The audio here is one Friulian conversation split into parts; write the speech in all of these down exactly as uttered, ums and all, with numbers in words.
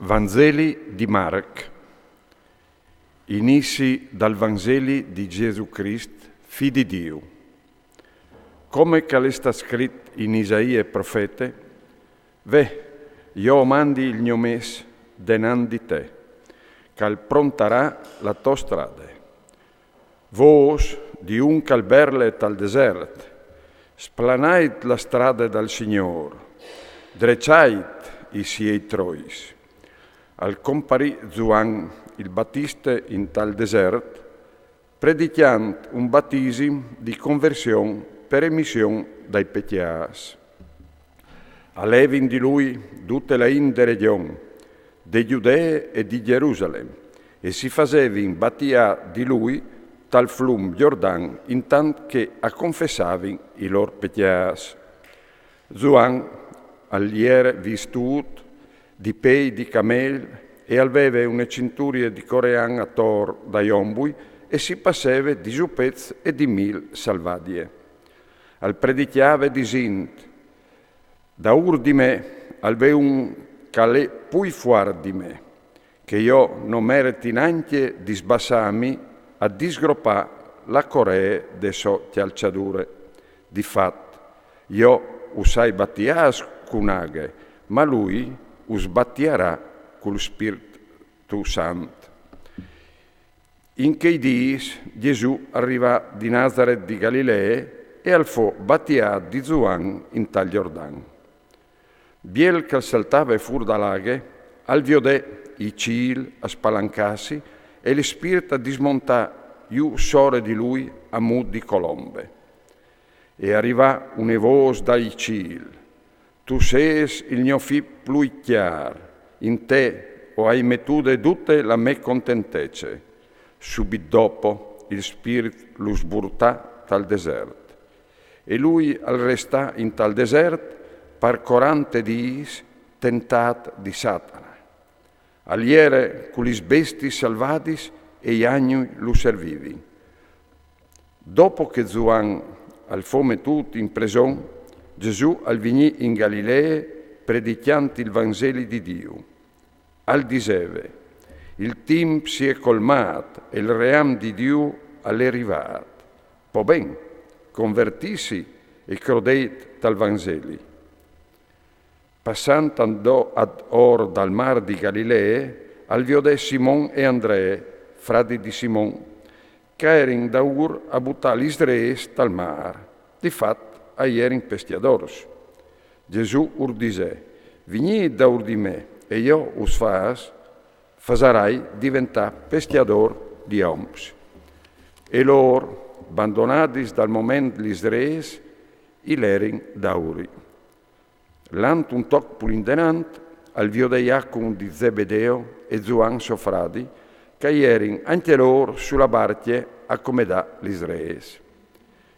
Vangeli di Marc. Inizi dal Vangeli di Gesù Crist, fi di Diu. Come che al è stat scrit in Isaie profete: Ve, jo o mandi il gno mes denant di te, che al prontarà la to strade. Vôs di un che al berle tal desert: Splanait la strade dal Signôr, dreçait i siei trois. Al comparì Zuan il Batiste in tal desert, predicjant un batisim di conversion per remission dai pecjâts. A levin di lui dute la int de region, de Judee e di Gjerusalem, e si fasevin batiâ di lui tal flum Jordan, intant che a confessavin i lôr pecjâts. Zuan al jere vistût di pei di camel e al veve une cinturie di corean ator dai ombui e si passeve di zupets e di mîl salvadie. Al predicjave disint: Daûr di me al ve un che al è plui fuart di me, che jo no mereti nancje di sbassâmi a disgropâ la coree de sô cjalçadure. Di fat, jo us ai batiâts cun aghe, ma lui us batiarà cul Spirtu Sant. In chei dîs Gesù al rivà di Nazaret di Galilee e al fo batiât di Zuan in tal Jordan. Biel che al saltave fûr da la aghe, al viodè i cîl a spalancâsi e il Spirt a dismontâ jù sore di lui a mût di colombe. E a rivà une vôs dai cîl: Tu sês il gno fi plui cjâr, in te o ai metude dute la mê contentece. Subit dopo il Spirt lu sburtà tal desert. E lui al restà in tal desert par corante dîs, tentât di Satana. Al jere cu lis bestiis salvadis e i agnui lu servivin. Dopo che Zuan al fo metût in preson, Gesù al vignì in Galilee predicjant il Vangeli di Diu. Al diseve: Il timp si è colmât e il ream di Diu al è rivât. Po ben, convertìsi e crodeit tal Vangeli. Passant ador dal mâr di Galilee, al viodè Simon e Andree, fradi di Simon, che a jerin daûr a butâ lis reis tal mâr. Di fat, a jerin pescjadôrs. Gesù ur disè: Vignît daûr di me, e jo us fas, fasarai diventâ pescjadôrs di oms. E lôr, bandonadis dal moment lis reis, i lerin daûri. Lant un toc plui indenant, al viodè Jacum di Zebedeo e Zuan so fradi, che a jerin ancje lôr su la barcje a comedâ lis reis.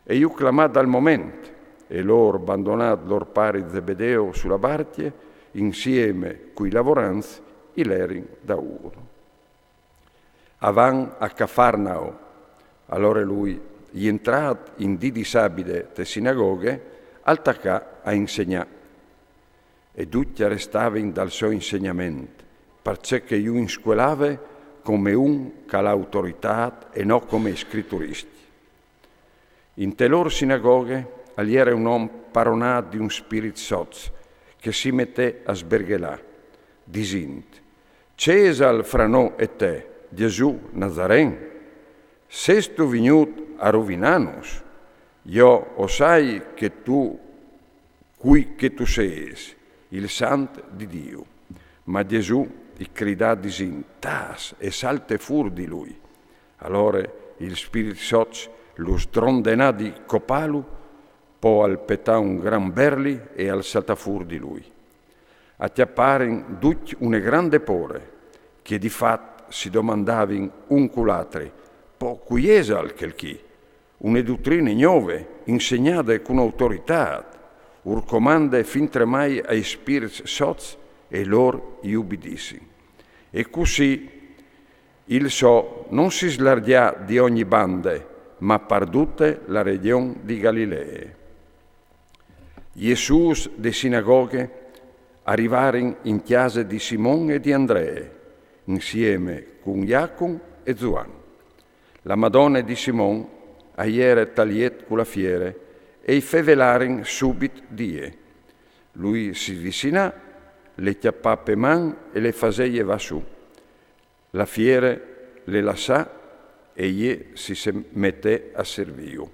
E ju clamà dal moment, e lôr, bandonât lôr pari Zebedeo su la barcje, insiemi cui lavorants, i lerin daûr. A van a Cafarnao. Alore lui, jentrât in dì di sabide te sinagoghe, al tacà a insegnâ. E ducj a restavin dal so insegnament, parcè che ju inscuelave come un che al à autoritât e no come i scrituriscj. Inte lôr sinagoghe al jere un om paronât di un spirit soç, che si metè a sberghelâ, disint: Ce isal fra nô e te, Gesù Nazaren? Sêstu vignût a rovinânus? Jo o sai che tu, cui che tu sês, il Sant di Diu. Ma Gesù i cridà disint: Tâs, e salte fûr di lui. Alore il spirit soç lu sdrondenà di copâlu, po al petà un grant berli e al saltà fûr di lui. A cjaparin ducj une grande pôre, che di fat si domandavin un cul altri: Po cui isal chel chi? Une dutrine gnove, insegnade cun autoritât, ur comande fintremai ai spirits soç e lôr i ubidissin. E cussì il so non si slargjà di ogni bande, ma par dute la regjon di Galilee. Jesûts de sinagoghe, Arivarin in cjase di Simon e di Andree, insieme cun Jacum e Zuan. La madone di Simon a jere tal jet cu la fiere e i fevelarin subit di jê. Lui si vicinà, le cjapà pe man e le fasè jevà su. La fiere le lassà e jê si se metè a serviju.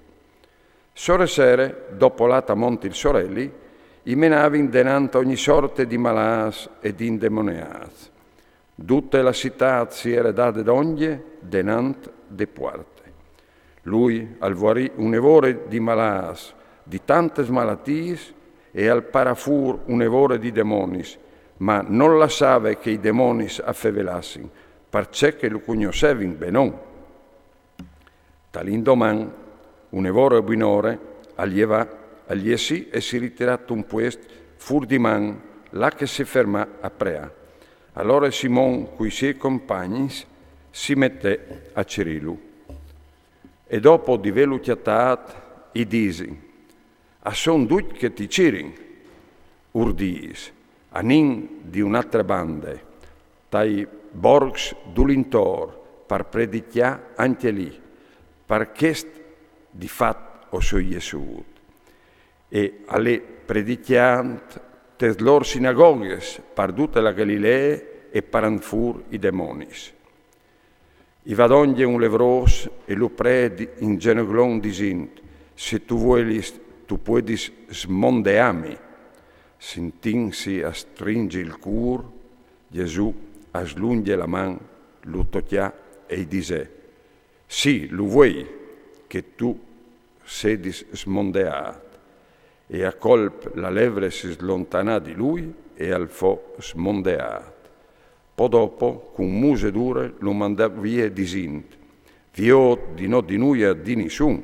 Sore sere, dopo lât amont il soreli, i menavin denant ogni sorte di malâts e di indemoneâts. Dute la citât si jere dade dongje denant de puarte. Lui al vuarì une vore di malâts, di tantes malatiis, e al parà fûr une vore di demonis, ma nol lassave che i demonis a fevelassin, parcè che lu cognossevin benon. Tal indoman, une vore buinore, al jevà, al jessì e si ritirà tun puest fûr di man, là che si fermà a preâ. Alore Simon cui siei compagns si metè a cirîlu. E dopo di vêlu cjatât, i disin: A son ducj che ti cirin, urdîs, anìn di une altre bande, tai borcs dulintor, par predicjâ ancje li, par chest di fat o soi jessût. E al è predicjant tes lôr sinagoghis, par dute la Galilee e par ant fûr i demonis. I va dongje un levrôs e lu pree di, in zenoglon disint: Se tu vuelis, tu puedis smondeâmi. Sintintsi a strinzi il cûr, Jesù a slungje la man, lu tocjà e i disè: Sì, lu vuei, che tu sedis smondeât. E a colp la levre si slontanà di lui e al fo smondeât. Po dopo, cun muse dure, lu mandà vie disint: Viôt di no dî nuie di nissun.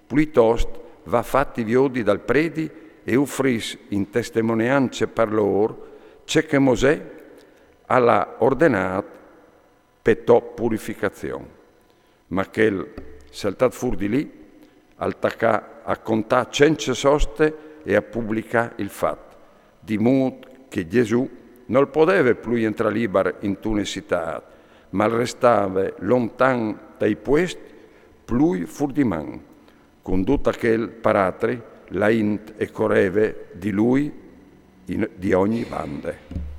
Pluitost va, fati viodi dal predi e ufrìs in testemoneance par lôr ce che Mosè al à ordenât pe tô purificazion. Ma chel, saltât fûr di li, al tacà a contâ cence soste e a publicâ il fat, di mût che Jesù nol podeve plui jentrâ libar intune citât, ma al restave lontan tai puest plui fûr di man. Cun dut chel par altri, la int e coreve di lui in, di ogni bande.